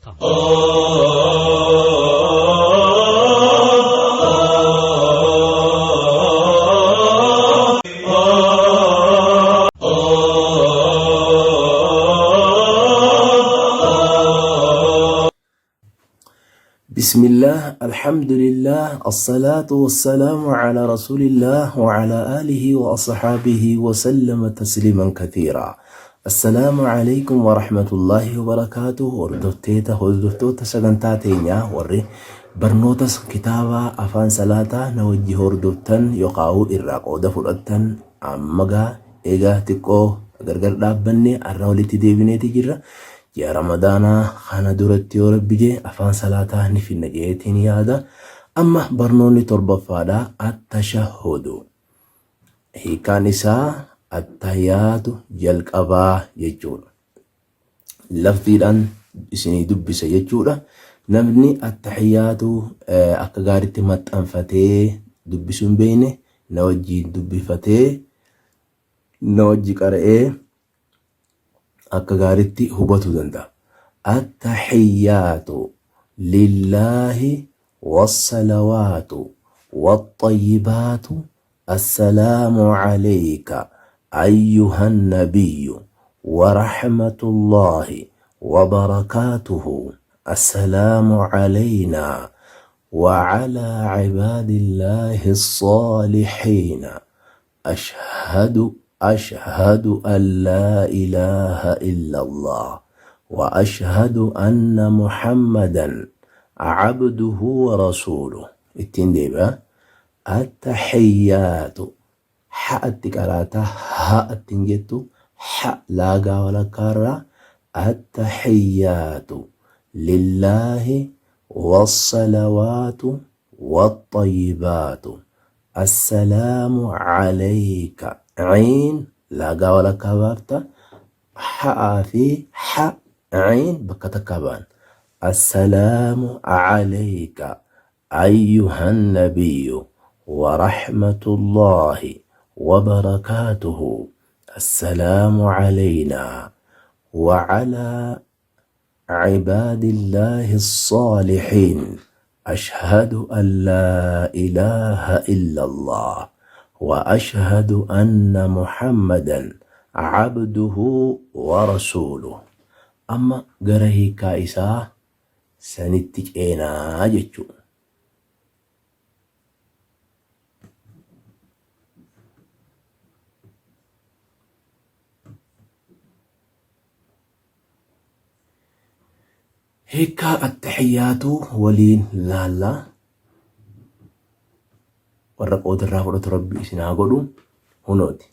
بسم الله الحمد لله الصلاة والسلام على رسول الله وعلى آله وأصحابه وسلم تسليما كثيرا. السلام عليكم ورحمة الله وبركاته. Hordofteeta hordoftoota sagantaa teenyaa, warri barnoota kitaaba afaan salaataa na wajji hordoftan yookaan irraa qooda fudhattan, amma egaa xiqqoo gargar dhaabbanne har'a walitti deebineeti jirra. Ji'a Ramadaanaa kana duratti yoo Rabbi jee afaan salaataa ni finna jeetiin yaada. Amma barnoonni torbaffaadha, attashahhudu. Hiikaan isaa attahiyaatu jalqabaa jechuudha. Laftiidhaan isinii dubbisa jechuudha. Namni attahiyaatu akka gaariitti maxxanfatee dubbisuu hin beekne na wajjiin dubbifatee, na wajji qara'ee akka gaariitti hubatuu danda'a. Attahiyyaatu lillaahi wassalawaatu waxxayyibaatu, assalaamu alayka ayyuhan nabiyyu warahmatullaahi wabarakaatuhu, assalaamu alaynaa وعلى عباد الله الصالحين، أشهد أن لا إله إلا الله وأشهد أن محمدا عبده ورسوله. Ittiin deebi'a. Attahiyyaatu, ha'atti qaraataa, ha'atti hin jettu, ha laagaa walakkaarraa. Attahiyyaatu lillaahi wassalawaatu waxxayyibaatu, assalaamu alayka, ciin laagaa walakkaa baafta, ha'aa fi ha ciin bakka takkaa ba'an. Assalaamu alayka أيها النبي ورحمة الله وبركاته، السلام علينا وعلى عباد الله الصالحين، أشهد أن لا إله إلا الله وأشهد أن محمدا عبده ورسوله. Amma gara hiikaa isaa sanitti ceenaa jechuudha. Hiikkaa attahiyyaatu waliin laallaa, warra qoodarraa fudhatu Rabbi isin haa godhu. Hunooti.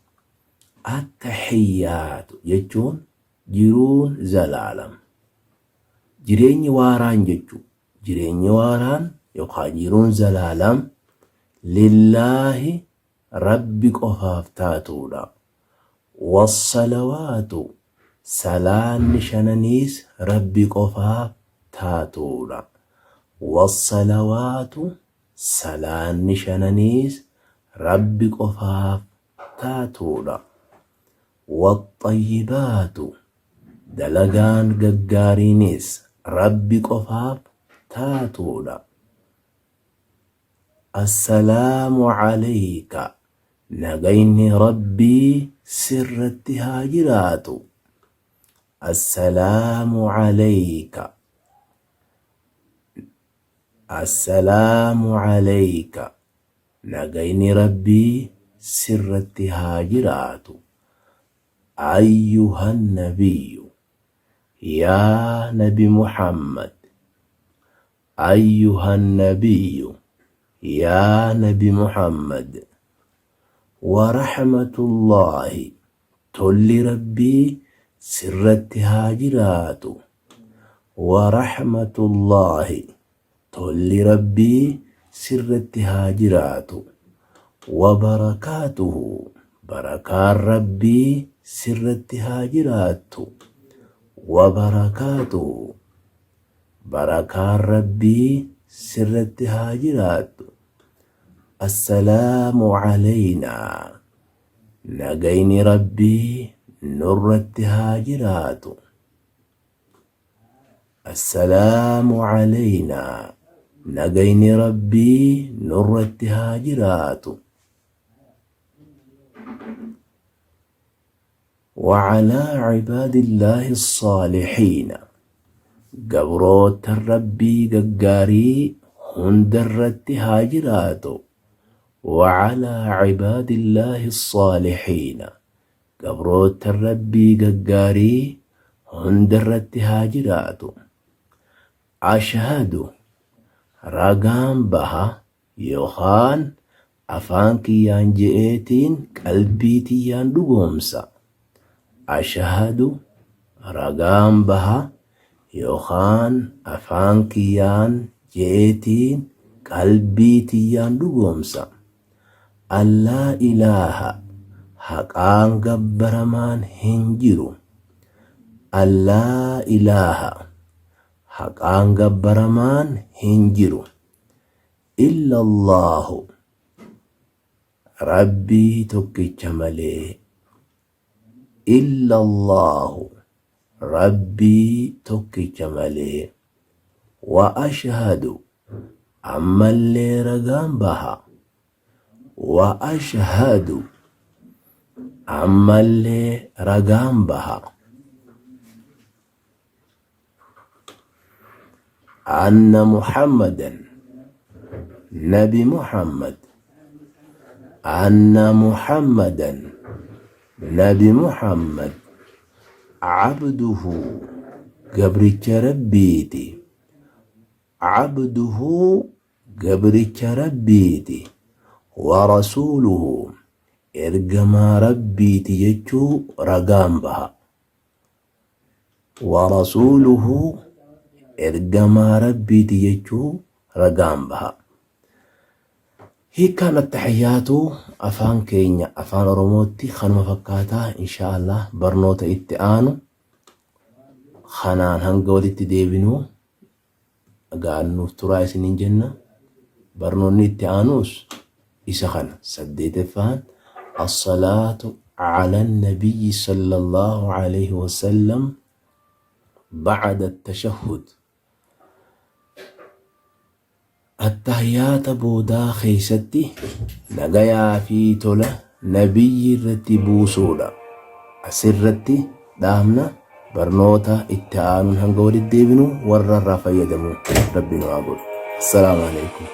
Attahiyyaatu jechuun jiruun zalaalam. Jireenyi waaraan jechuu. Jireenyi waaraan yookaan jiruun zalaalam lillaahi Rabbi qofaaf taatuudha. Wassalawaatu, salaanni shananiis Rabbi qofaaf taatuudha. Wassalawaatu, salaanni shananiis Rabbi qofaaf taatuudha. Waxxayyibaatu, dalagaan gaggaariinis Rabbi qofaaf taatuudha. Assalaamu alayka, nagayni Rabbii sirratti haa jiraatu. Assalaamu alayka. Assalaamu alayka, nagayni Rabbii sirratti haa jiraatu. Ayyuhan nabiyyu, yaa Nabi Muhammad. Ayyuhan nabiyyu, yaa Nabi Muhammad. Wa rahmatullaahi, tolli Rabbii sirratti haa jiraatu. Wa rahmatullaahi, tolli Rabbii sirratti haa jiraatu. Wa barakaatuhu, barakaan Rabbii sirratti haa jiraattu. Wa barakaatuhu, barakaan Rabbii sirratti haa jiraattu. Assalaamu alaynaa, nagayni Rabbii nurratti haa jiraatu. Assalaamu calaynaa, nagayni Rabbii nurratti haa jiraatu. Wa calaa cibaadillaahi saalihiina, gabroottan Rabbii gaggaarii hundarratti haa jiraatu. Wa calaa cibaadillaahi saalihiina, gabroottan Rabbii gaggaarii hundarratti haa jiraatu. Ashhadu, ragaan baha yookaan afaan kiyyaan je'eetiin qalbii tiyyaan dhugoomsa. Ashhadu, ragaan baha yookaan afaan kiyyaan je'eetiin qalbii tiyyaan dhugoomsa. An laa ilaaha, haqaan gabbaramaan hin jiru. An laa ilaaha, haqaan gabbaramaan hin jiru. Illallaahu, Rabbii tokkicha malee. Illallaahu, Rabbii tokkicha malee. Wa ashhadu, ammallee ragaan baha. Wa ashhadu, ammallee ragaan baha. Anna Muhammadan, Nabi Muhammad. Anna Muhammadan, Nabi Muhammad. Abduhu, gabricha Rabbiiti. Abduhu, gabricha Rabbiiti. Wa rasuuluhu, ergamaa Rabbiiti jechuu ragaan baha. Wa rasuuluhu, ergamaa Rabbiiti jechuu ragaan baha. Hiikkaan attahiyyaatu afaan keenya afaan Oromootti kanuma fakkaataa. Inshaa Allah barnoota itti aanu kanaan hanga walitti deebinuu nagaan nuuf turaa isiniin jenna. Barnoonni itti aanuus isa kana saddeeteffaan, as-salaatu ala nabiyyi sallallahu alayhi wasallam ba'da tashahhud. Attahiyyaata boodaa keessatti nagayaa fi tola nabiyyi irratti buusuudha. Asirratti dhaabna, barnoota itti aanuun hanga walitti deebinu warra irraa fayyadamu Rabbi nu haa godhu. Assalaamu alaikum.